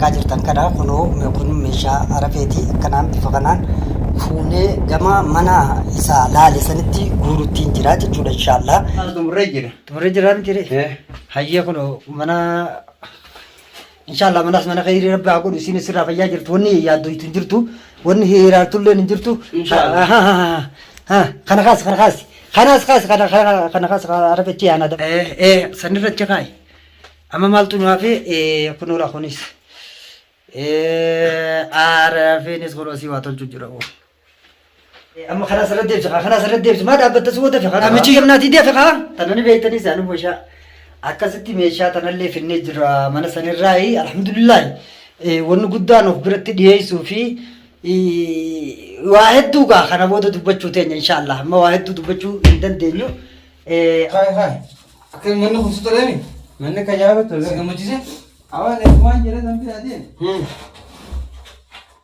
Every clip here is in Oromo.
Akka jirtan kana kunoo kun meeshaa arafeeti akkanaan bifa kanaan fuunee gama mana isaa laale sanitti guuruttiin jira jechuudha inshaallah. Xumurree jira. Xumurree jira miti ree? Hayyee kunoo mana inshaallah manas mana khayrii rabbi haa godhu isiin sirraa fayyaa jirtu wanni yaaddoytu hin jirtu wanni hiraartulleen hin jirtu. Inshaallah. Kana kaasi kana kaasi kanas kaasi kana kana kaasi arafechi yaana. Sanirra achi kaayi. Amma maaltu nu hafe kunuura kunis arafeenis kunoo sii waa tolchu jira. Amma karaa sirra deebisi karaa sirra deebisi maa dhaabbatta si wadafe karaa michi yamnaatii deefe kaa tanani beektanii isaanii meeshaa akkasitti meeshaa tanallee finnee jira mana sanirraayi alhamdulillaahi wanni guddaan of biratti dhiyeessuu fi waa hedduu gaa kana booda dubbachuu teenya inshaallah amma waa hedduu dubbachuu hin dandeenyu. Kaay kaay. Akka manni kun si toleemi? Manni akka ajaa'iba tole. Si gammachiise? Awaan eegumaan jedhee san bira adeeme.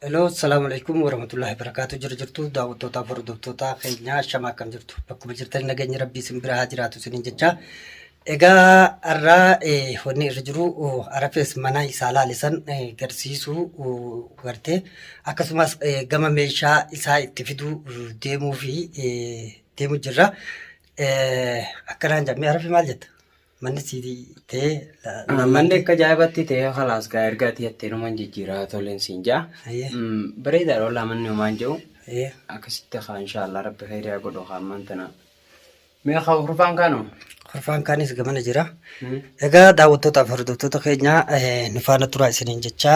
Hello, assalamu alaikum warahmatullahi wabarakatuh. Jira jirtu daawwattootaa fi hordoftoota keenyaa shama akkam jirtu. Bakkuma jirtan nageenyi rabbii isin bira haa jiraatu isiniin jecha. Egaa har'aa wanni irra jiru arafees mana isaa laalisan garsiisuu gartee akkasumas gama meeshaa isaa itti fiduu deemuu fi deemu jirra. Akkanaan jedhamee arafi maal jetta? Manni sii ta'ee Manni akka ajaa'ibatti ta'ee kalaas gaa erga ati jettee numan jijjiiraa toleen siin jaa. Hayyee. Bareedaadha wallaa manni homaan jiru. Hayyee. Akkasitti haa inshaallah rabbi khayrii haa godhu haa ammaan tana. Mee haa hurfaan kaanu? Kurfaan kaanis gamana jira. Egaa daawwattootaa fi hordoftoota keenya nu faana turaa isiniin jecha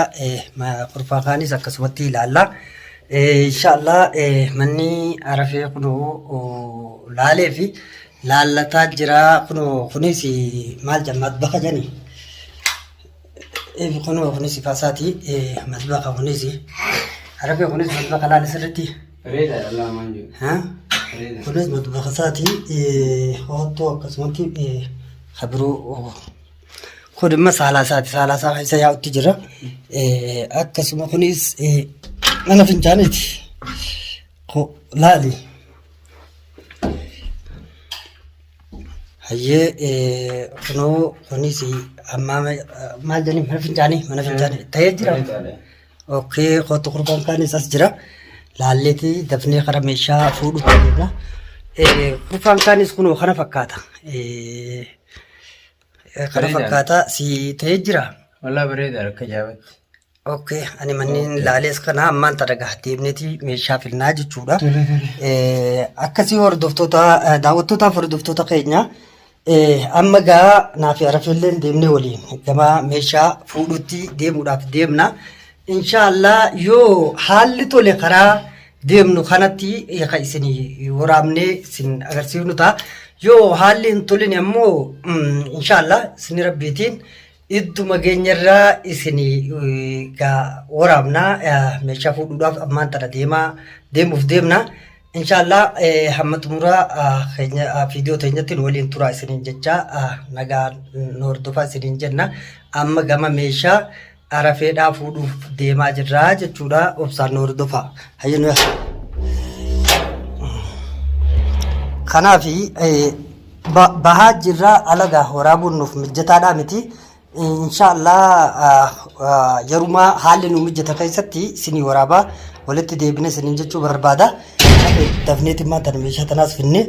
kurfaa kaanis akkasumatti ilaalla. Inshaallah manni arafee kunoo laalee fi laallataa jira kunoo kunis maal jedhama madbaka jedhani. Kunoo kunis ifaasaati madbaka kunis arafee kunis madbaka laala sirriitti. Bareedaadha wallaa homaan jiru. Bareeda. Kunis madbaka isaati hoottoo akkasumatti kabiroo kun immoo saalaa isaati saalaa isaa keessa yaa'utti jira. Akkasuma kunis mana fincaaniiti. Laali. Hayyee kunoo kunis ammaa maal jedhanii mana fincaanii mana fincaanii ta'ee jira. Okkee kootu kurbaan kaanis as jira. Laalleeti dafnee kara meeshaa fuudhutti deemna. Kurbaan kaanis kunoo kana fakkaata. Kana fakkaata si ta'ee jira. Wallaa bareeda akka ajaa'ibatti. Okay, ani manneen laalees kana ammaan tana gaha deemneeti meeshaa filnaa jechuudha. Akkasii hordoftoota daawwattootaaf hordoftoota keenya amma gaa naa fi arafeelleen deemnee waliin gama meeshaa fuudhutti deemuudhaaf deemna. Inshaallah yoo haalli tole karaa deemnu kanatti kan isin waraabnee isin agarsiifnu ta'a. Yoo haalli hin toline ammoo inshaallah isin rabbiitiin Idduma geenyerraa isin gaa waraabna meeshaa fuudhuudhaaf ammaan tana deemaa deemuuf deemna. Inshaallah hamma xumura keenya viidiyoo teenyatti nu waliin turaa isiniin jecha nagaa nu hordofaa isiniin jenna. Amma gama meeshaa arafeedhaa fuudhuuf deemaa jirra jechuudha. Obsaan nu hordofaa. Hayyee nu Kanaaf Bahaa jirra alagaa waraabuun nuuf mijjataadhaa miti. Inshaallah yerumaa haalli nu mijjata keessatti isinii waraabaa walitti deebine isiniin jechuu barbaada. Dafneeti immoo tan meeshaa tanaas finne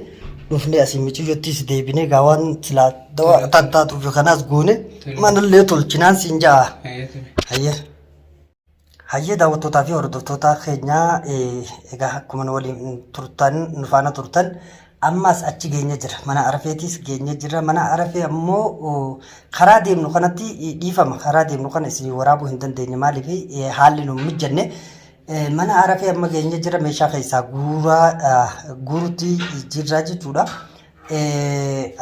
dhufnee asii miciyyottis deebinee gaa waan silaa dawaa tattaatuuf kanaas goone manallee tolchinaan siin ja'a. Hayyee. Hayyee daawwattootaa fi hordoftoota keenya egaa akkuma nu waliin turtan nu faana turtan ammas achi geenye jira. Mana Arafeetiis geenye jira. Mana Arafee ammoo karaa deemnu kanatti dhiifama. Karaa deemnu kana isin waraabuu hin dandeenye maaliif haalli nu mijanne. Mana Arafee amma geenye jira meeshaa keessaa guuraa guurutti jirra jechuudha.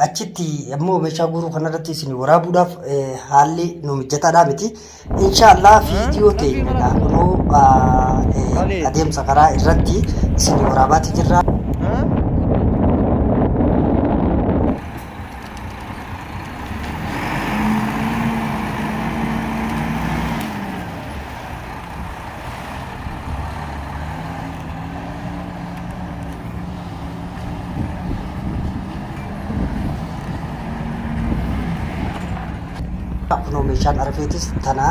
Achitti ammoo meeshaa guuruu kanarratti isin waraabuudhaaf haalli nu mijataadhaa miti. Inshaallah viidiyoo teenya egaa kunoo adeemsa karaa irratti isin waraabaati jirra. Kunoo Kunoo meeshaan arafeetis tana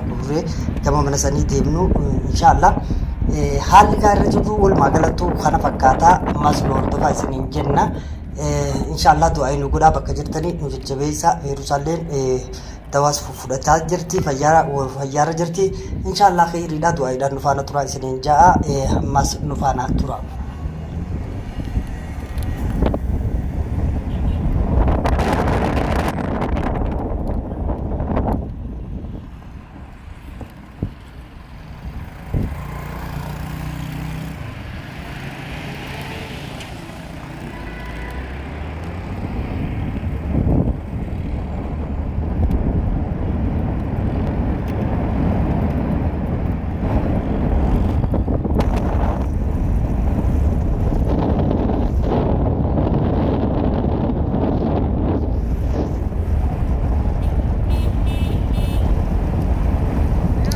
gurree gama mana sanii deemnu inshaallah. Haalli gaarra jirru walumaa galattuu kana fakkaata. Ammas nu hordofaa isiniin jenna. Inshaallah du'aa nu godhaa bakka jirtanii nu jajjabeessa. Feerusaalleen dawaas fudhachaa jirti fayyaarra jirti. Inshaallah kheyriidha du'aayiidhaan nu faana turaa isiniin ja'a. Ammas nu faana tura.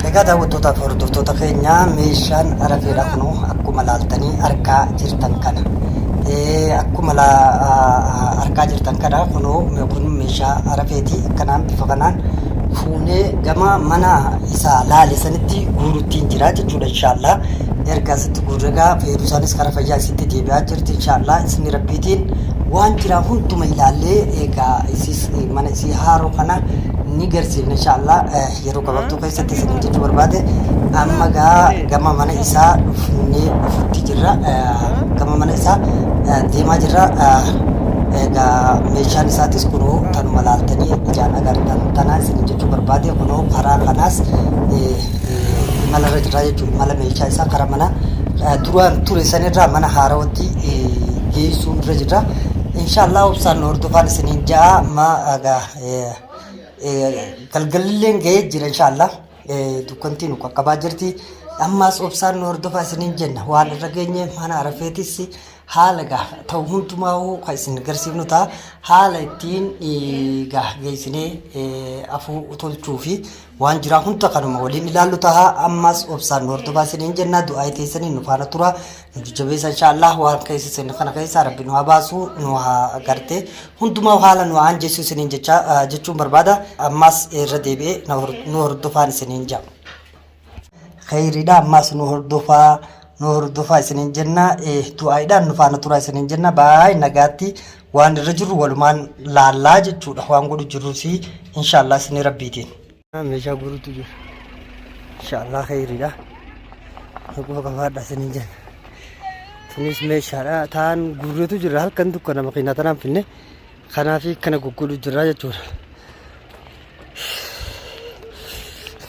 Egaa daawwattootaa fi hordoftoota keenya meeshaan arafeedha kunoo akkuma laaltanii argaa jirtan kana. Akkuma argaa jirtan kana kunoo kun meeshaa arafeeti akkanaan bifa kanaan fuunee gama mana isaa laale sanitti guuruttiin jira jechuudha inshaallah. Erga asitti guurre egaa feerusaanis karaa fayyaa isitti deebi'aa jirti inshaallah isni rabbiitiin waan jira hunduma ilaallee egaa isis mana isii haaroo kana ni garsiifna inshaallah yeroo gabaabtuu keessatti isiniin jechuu barbaade amma gaa gama mana isaa dhufnee dhufutti jirra gama mana isaa deemaa jirra egaa meeshaan isaatis kunoo tanuma laaltanii ijaan agartan tanaa isiniin jechuu barbaade kunoo karaa kanaas imalarra jirra jechuudha imala meeshaa isaa karaa mana duraan ture sanirraa mana haarawatti geessuu irra jirra inshaallah obsaan nu hordofaan isiniin ja'a amma egaa galgalilleen ga'ee jira inshaallah dukkantii nu qaqqabaa jirti ammaas obsaan nu hordofaa isiniin jenna waan irra geenye mana arafeetis haala gaa ta'u hundumaa kan isin garsiifnu ta'a haala ittiin gaa geessinee afuu tolchuu fi waan jiraa hunda kanuma waliin ilaallu ta'a ammaas obsaan nu hordofaa isiniin jenna du'aa teessanii nu faana tura nu jajjabeessa inshaallah waan keessa isin kana keessa rabbi nu haa baasu nu haa gartee hundumaa haala nu haa anjeessu isiniin jecha jechuun barbaada ammaas irra deebi'ee nu hordofaan isiniin jedha. Kheyriidha ammaas nu hordofaa nu hordofaa isiniin jenna du'aayiidhaan nu faana turaa isiniin jenna baay'ee nagaatti waan irra jirru walumaan laallaa jechuudha waan godhu jirrus inshaallah isinii rabbiitiin. Meeshaa guuruutu jira. Inshaallah kheyriidha. Quba qabaadha isiniin jenna. Tunis meeshaadha. Taan guurreetu jira halkan dukkana makiinaa tanaan finne. Kanaaf kana gugguudhu jira jechuudha.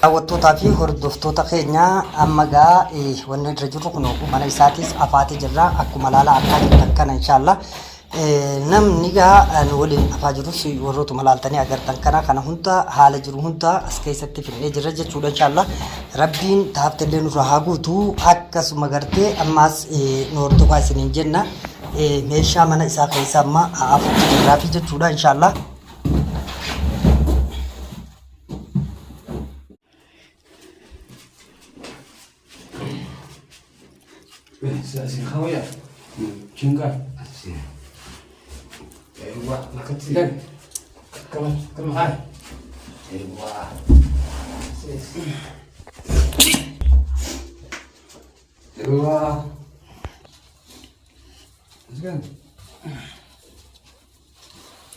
Daawwattootaa fi hordoftoota keenya amma gaa wanni irra jirru kun mana isaatis afaatee jirra akkuma laala argaa jirtan kana inshaallah. Namni gaa nu waliin afaa jirus warrootuma laaltanii agartan kana kana hunda haala jiru hunda as keessatti finnee jirra jechuudha inshaallah. Rabbiin taaftellee nurra haa guutu akkasuma gartee ammaas nu hordofaa isiniin jenna. Meeshaa mana isaa keessa amma afutti jirraafi jechuudha inshaallah.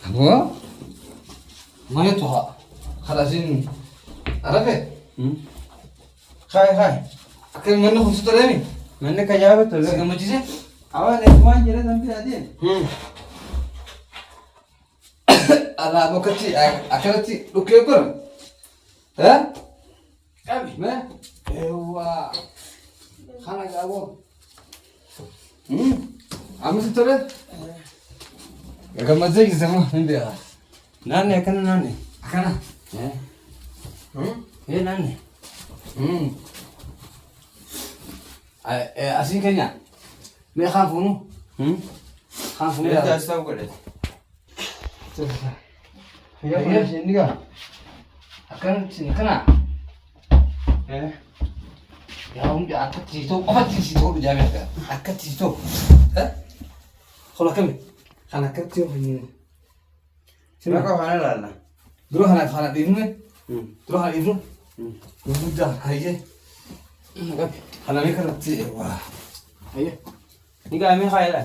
Aboo mana tuha khalasin arafe Kai kai akka manni kun si toleemi Manni kan yaabatu si gammachiise awaan eegumaan jedhee san bira adeem alaa bokkatti akkanatti dhukkee kun eh Qabi. mee eewwaa kana gaaboo amma si tole gammachiise jirte moo hin beekaa Naanne akkana naanne. akkana Ee naanne. Asiin keenya mee kaan fuunu kaan fuunu Ee taasisaa godhe. Akkana yaa hundi akkatti si ta'u qofatti si ta'u jaamee akka akkatti si ta'u kun akkami kan akkatti yoo Maqaa kana ilaalla. Dura kana kana dhiifne. Dura haa dhiifnu. Gurguddaa hayyee. Kana mee kanatti waa. Hayyee. Ni gaamee kaayedha.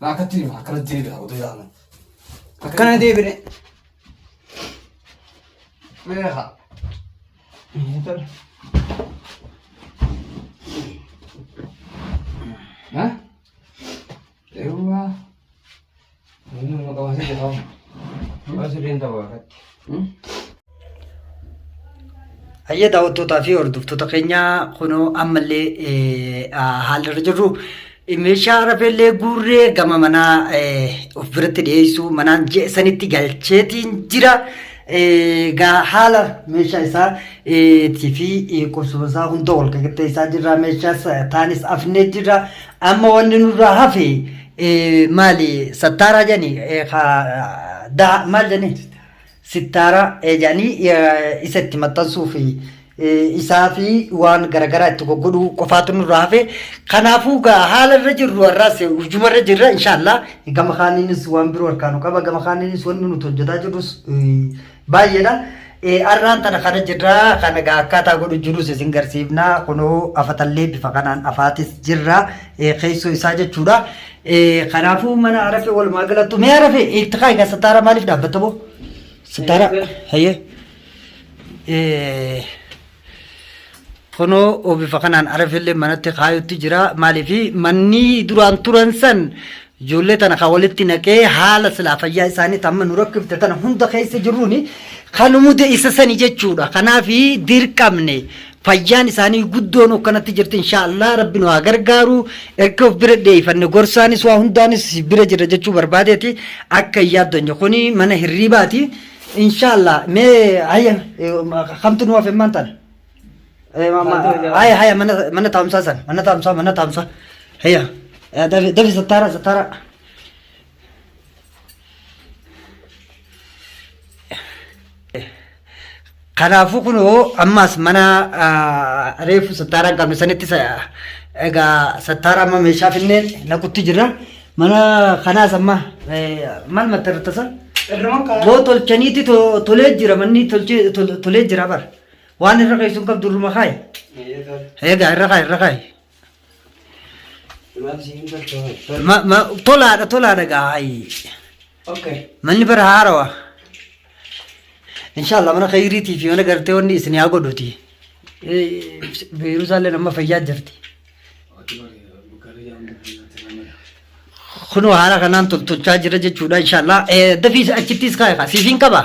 Na akkatti deema akkanatti deebi'a otoo ilaalan. Akkana deebine. Mee haa. Ha? Eewwaa. Inni nama qabatee jira. Waan sirriin ta'u irratti. Hayyee daawwattootaa fi hordoftoota keenya kunoo ammallee haalli irra jirru meeshaa rafeellee guurree gama manaa of biratti dhiyeessuu manaan ji'a sanitti galcheetiin jira. Egaa haala meeshaa isaa fi qubsuma isaa hunda wal qixxeessaa jirra. Meeshaa taanis afnee jirra. Amma wanni nurraa hafe maali sattaaraa jedhani maal jedhani sittaara jedhanii isa itti maxxansuu fi isaa fi waan garaagaraa itti goggodhuu qofaatu nurraa hafe. Kanaafuu gaa haala irra jirru har'aas hujuma irra jirra inshaallah. Gama kaaniinis waan biroo harkaa nu qaba. Gama kaaniinis wanni nuti hojjetaa jirrus baay'eedha. Har'aan tana kana jirra. Kana gaa akkaataa godhu jirus isin garsiifna. Kunoo afatallee bifa kanaan afaatis jirra. Keessoo isaa jechuudha. Kanaafuu mana arafe walumaa galattu. Mee arafe itti kaa'i gaa sattaara maaliif dhaabbatta boo? Sattaara hayyee. Kunoo bifa kanaan arafillee manatti kaayutti jira. Maaliif manni duraan turan san ijoollee tana kan walitti naqee haala silaa fayyaa isaanii amma nu rakkifte tana hunda keessa jirruuni kan mude isa sani jechuudha. Kanaaf dirqamne fayyaan isaanii guddoon akkanatti jirti inshaallah rabbi nu haa gargaaru erga of bira dheeyfanne gorsaanis waa hundaanis bira jira jechuu barbaadeeti akka hin yaaddonye kuni mana hirriibaati. Inshallah mee haya kamtu nu hafe maan tana haya haya mana mana taa'umsaa san mana taa'umsaa mana taa'umsaa haya dafi dafi sattaara sattaara Kanaafuu kunoo ammaas mana reefu sattaaraa hin qabne sanitti egaa sattaara amma meeshaa finnee naqutti jirra. Mana kanaas amma maal matta irra tasa? Boo tolchaniiti tolee jira manni tolee jira bara. Waan irra keessu hin qabdu irruma kaayi. Egaa irra kaayi irra kaayi. Tolaadha tolaadha gaa hayi. Manni bara haarawa. Inshallah mana khayriitii fi mana gartee wanni isin haa godhuti. Beerusaallee amma fayyaa jirti. Kunoo haala kanaan toltolchaa jira jechuudha inshallah. Dafii achittis kaa'e kaa siif hin qaba.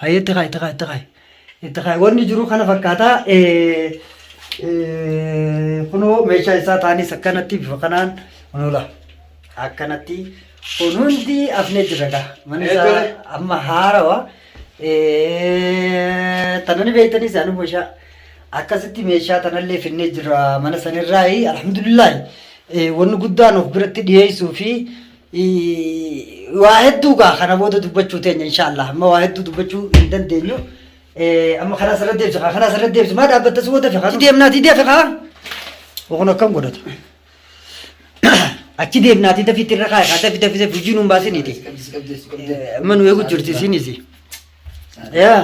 Hayyee itti kaa'i itti kaa'i itti kaa'i. Itti kaa'i wanni jiru kana fakkaata. Kunoo meeshaa isaa ta'anis akkanatti bifa kanaan kunuula akkanatti kun hundi afnee jira gaa. Manni isaa amma haarawa. Tanani beektanii isaanii meeshaa akkasitti meeshaa tanallee finnee jira mana sanirraayi alhamdulillaahi wanni guddaan of biratti dhiyeessuu fi waa hedduu gaa kana booda dubbachuu teenya inshaallah amma waa hedduu dubbachuu hin dandeenyu. Amma karaa sirra deebisi kaa karaa sirra deebisi maa dhaabbatta si wadafe kaa deemnaatii deefe kaa kun akkam godhata. Achi deemnaatii dafiitti irra kaa'e kaa dafi dafi dafi hojii nuun baasiniiti. Amma nu eegu jirti isiinis. Yaa.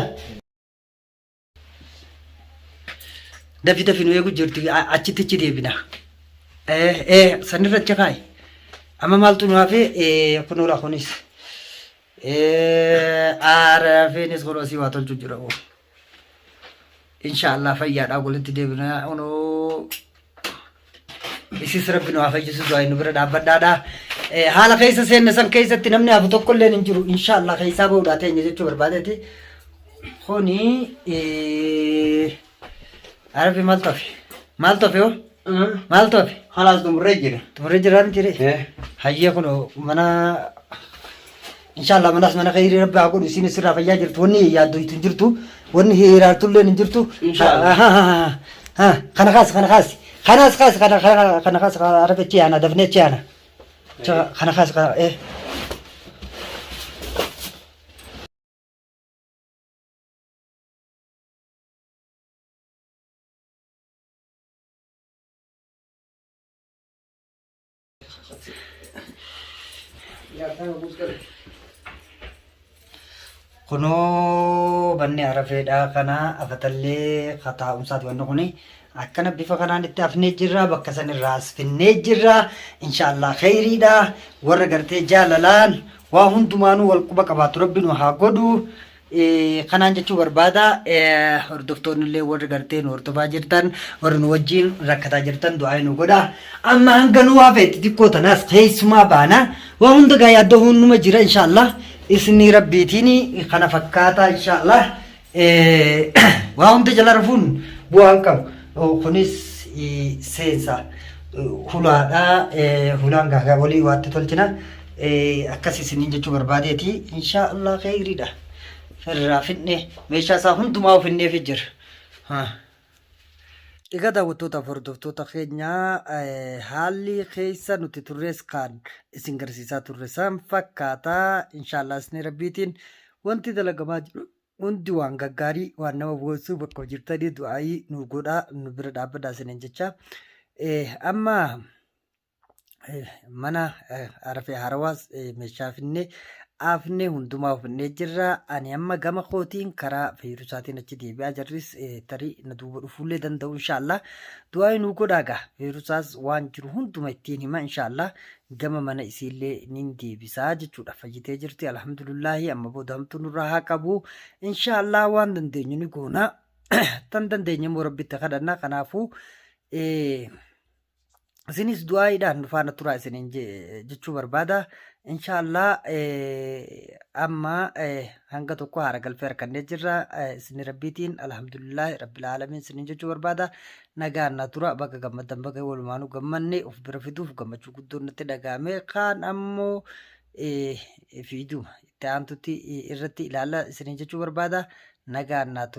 Dafi dafi nu eegu jirti achitti achi deebina. Sanirra achi kaa'i. Amma maaltu nu hafe kunuura kunis. Aarafeenis kun asii waa tolchu jira. Inshaallah fayyaadhaa walitti deebina. Kunoo isis rabbi nu haa fayyisu du'aa nu bira dhaabbadhaadha. Haala keessa seenne san keessatti namni hafu tokko illee hin jiru. Inshaallah keessaa bahuudhaa teenya jechuu barbaadeeti. Kuni Arafi maal tafe? Maal tafe hoo? Maal tafe? Halaas xumurree jira. Xumurree jira miti ree? Hayyee kun mana Inshaallah manas mana khayrii rabbi haa godhu isiin sirraa fayyaa jirtu wanni yaaddoytu hin jirtu wanni hiraartullee hin jirtu. Inshaallah. Kana kaasi kana kaasi kanaas kaasi kana kana kaasi arafi achi yaana dafnee achi yaana. Kana kaasi kana eh. Kunoo manni arafeedha kana afatallee taa'umsaati wanni kuni akkana bifa kanaan itti hafnee jirra bakka san irraa as finnee jirra inshaallah kheyriidha warra gartee jaalalaan waa hundumaanuu wal quba qabaatu rabbi nu haa godhu. Kanaan jechuu barbaada hordoftoonni illee warri gartee nu hordofaa jirtan warri nu wajjin rakkataa jirtan du'aa nu godha. Amma hanga nu hafe xixiqqoo tanaas keessumaa baana waa hunda gaa yaaddoo hunduma jira inshaallah isni rabbiitiin kana fakkaata inshaallah waa hunda jala rafuun bu'aa hin qabu. Kunis seensa hulaadha hulaan gaagaa walii waatti tolchina. Akkas isiniin jechuu barbaadeeti inshaallah kheyriidha. Irraa finne meeshaa isaa hundumaa ofinneefi jira. Egaa daawwattootaaf hordoftoota keenya haalli keessa nuti turres kan isin garsiisaa turre san fakkaata. Inshaallah isni rabbiitiin wanti dalagamaa jiru hundi waan gaggaarii waan nama boonsuu bakka jirtanii du'aayii nu godhaa nu bira dhaabbadhaa isiniin jecha. Amma mana arafee harawaas meeshaa finnee afnee hundumaa finnee jirra. Ani amma gama kootiin karaa feerusaatiin achi deebi'aa jirris tarii na duuba dhufuullee danda'u inshaallah. Du'aa nuu godhaa gaa feerusaas waan jiru hunduma ittiin hima inshaallah gama mana isiillee nin deebisaa jechuudha. Fayyitee jirti alhamdulillahi amma booda hamtuu nurraa haa qabu inshaallah waan dandeenyu ni goona. Tan dandeenye immoo rabbitti kadhanna kanaafuu isinis du'aayiidhaan nu faana turaa isiniin jechuu barbaada. Inshaallah amma hanga tokko haara galfee harkannee jirra. Isin rabbiitiin alhamdulillahi rabbil aalamiin isiniin jechuu barbaada. Nagaan na tura baga gammaddan baga walumaanuu gammanne of bira fiduuf gammachuu guddoon natti dhaga'ame. Kaan ammoo fiiduma itti aantutti irratti ilaalla isiniin jechuu barbaada. Nagaan na tura.